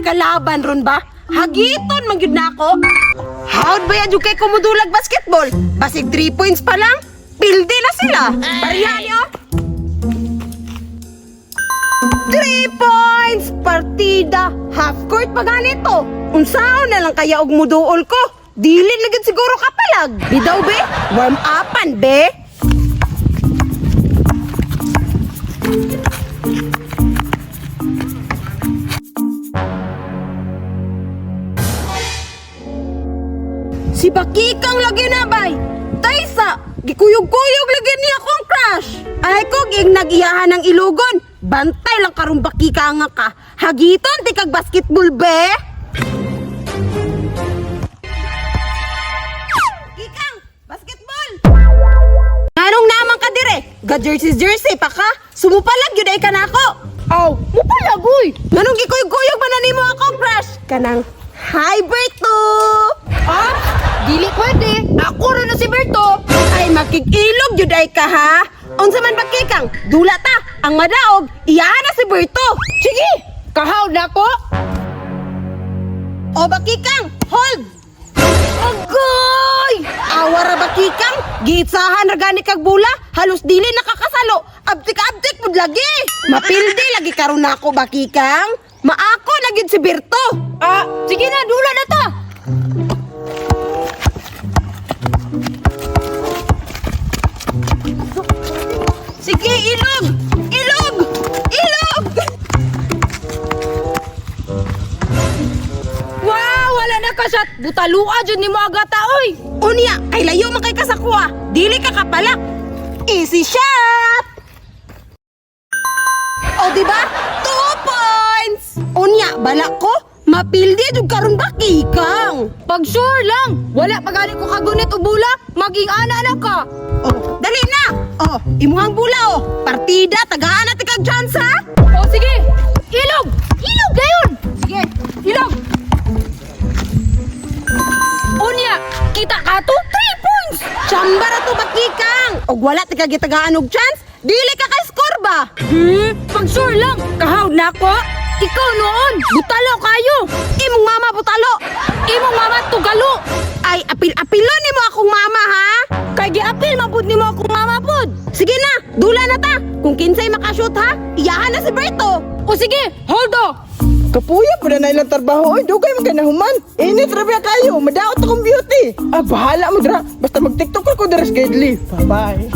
kalaban ron ba? Hagiton man gyud nako. How'd ba yan kay kumudulag basketball? Basig 3 points pa lang, pildi na sila. Pareha niyo. 3 points! Partida! Half court pa ganito. Unsaon na lang kaya og muduol ko? Dili na gyud siguro kapalag. Di daw be, warm upan be. Si Bakikang lagi na bay. Taysa, gikuyog-kuyog lagi niya akong crush. Ay ko ging nagiyahan ng ilugon. Bantay lang karong Bakika nga ka. Hagiton ti kag basketball be. Kikang, basketball. Nganong naman ka dire? Ga jersey jersey pa ka? Sumupalag yun ay ka nako. Aw, mupalag uy. Nganong gikuyog-kuyog man na nimo akong crush? Kanang, hi Berto! Ah, dili pwede. Ako rin na si Berto. Ay, makig-ilog yun ay ka, ha? Unsa man ba kikang? Dula ta! Ang madaog, iyahan na si Berto! Sige, kahaw na ko. O bakikang, hold! Agoy! Awa ra bakikang, giitsahan ra gani kag bula, halos dili nakakasalo. Abtik-abtik pud lagi. Mapildi lagi karon nako bakikang. Maako na gyud si Berto. Ah, sige na, dula na ta. Sige, ilog! Ilog! Ilog! Wow, wala na ka shot. Butalua jud nimo agata oy. Unya, kay layo man kay kasakuha. Dili ka kapalak. Easy shot! O di ba? 2 points! Unya, balak ko, mapildi jud karon ba kikang? Pag sure lang, wala pa gani ko kagunit og bula, maging ana na ka. Oh, dali na! Oh, imuhang bula oh. Partida, tagaan na tikag chance ha? O sige, ilog! Ilog dayon! Sige, ilog! Unya, kita ka to 3 points! Chamba ra to ba kikang? Og wala tikag gitagaan og chance, dili ka ka score ba? Pag sure lang, kahaw na ko. Ikaw noon, butalo kayo. Imong mama butalo. Imong mama tugalo. Ay, apil-apilon nimo akong mama ha? Kay giapil mabud nimo akong mama pud. Sige na, dula na ta. Kung kinsay makashoot ha, iyahan na si Berto. O sige, hold o. Kapuya po na ilang trabaho. Oy, dugay man ka na human. Init ra ba kayo? Madaot akong beauty. Ah, bahala mo dra. Basta mag-TikTok ko dira sa Gedli. Bye-bye.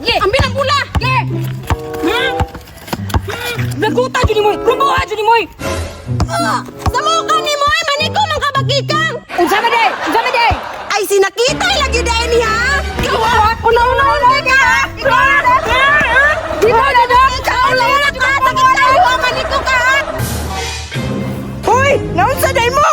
Ye. Ang binang bula. Ye. Naguta jud nimo, rumbuha jud nimo. Ah, sa mukha ni mo ay maniko man ka bakikang. Unsa man day? Unsa man day? Ay sinakita lagi dahil niya. Ikaw, una-una ka. Ikaw, Di ba na na? ikaw lang na ka. Sakit tayo, ah, maniko ka. Hoy, naunsa day mo?